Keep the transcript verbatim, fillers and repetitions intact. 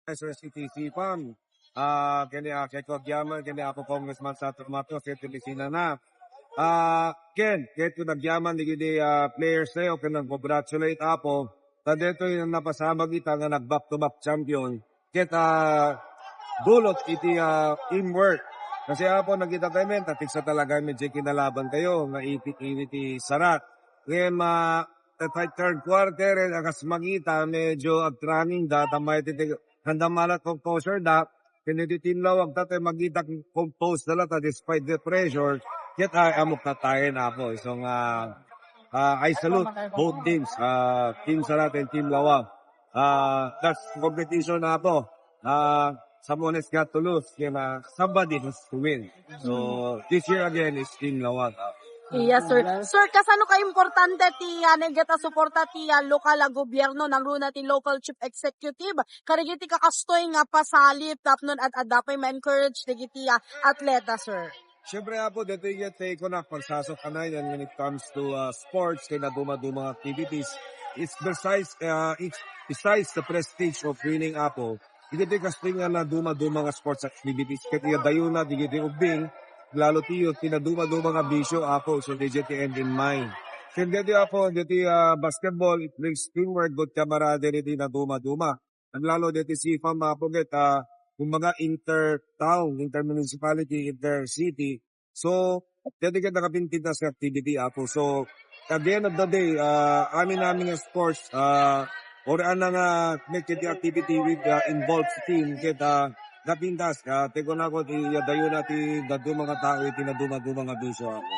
Supervisor City Sipang. Ah, kini, ah, kay ko agyaman, kini ako Congressman Santos Marcos, kay Teresina na. Ah, ken, kay ko nagyaman, digidi, ah, players tayo, kay nag-congratulate apo. Ta detoy napasamak ita nga nag-back-to-back champion. Ket, ah, bulot iti, ah, teamwork. Kasi apo, nagkita tayo, men, tatiksa talaga, medyo kinalaban tayo, nga ipit-init ti sarat. Ngayon, ma-, ta-, third quarter, eh, akas makita, medyo agtraining da, tamay ti, ti, handa malat composure da, kini ti Team Lawag, tatay makita composed na lang, ta despite the pressure, yet ay amok tatayen ako. So nga, ah, I salute both teams, ah, Team Sarat and Team Lawag. Ah, that's competition na ako. Ah, someone has got to lose, kaya na somebody has to win. So, this year again is Team Lawag. Yes, sir. Sir, kasano ka importante ti, ah, nagita suporta ti, ah, lokal a gobyerno, nangruna ti local chief executive, karigiti kakastoy nga pasali tapno ad-adda pay ma-encourage dagiti, ah, atleta, sir? Siyempre, apo, dito yung take ko na pagsasok ka na yan when it comes to, ah, sports, kay naduma-duma nga activities. It's besides, ah, it's besides the prestige of winning, apo. Dito yung kasting nga naduma-duma nga sports activities. Kaya dayo na, digiti ubing, lalo tiyo, tinaduma-duma nga bisyo, apo, so digiti end in mind. Kaya dito, apo, dito, ah, basketball, it brings teamwork, good camaraderie, di naduma-duma. Ang lalo dito si F A M, apo, get, ah, kumbaga inter-town, inter-municipality, inter-city. So, dito get nakapintintas nga activity, apo. So, at the end of the day, ah, amin-amin nga sports, ah, or ano nga make the activity with, ah, involved team, get, ah, napintas, ah, teko na ko, ti, dayo na ti, dadu mga tao, iti naduma-duma nga bisyo, apo.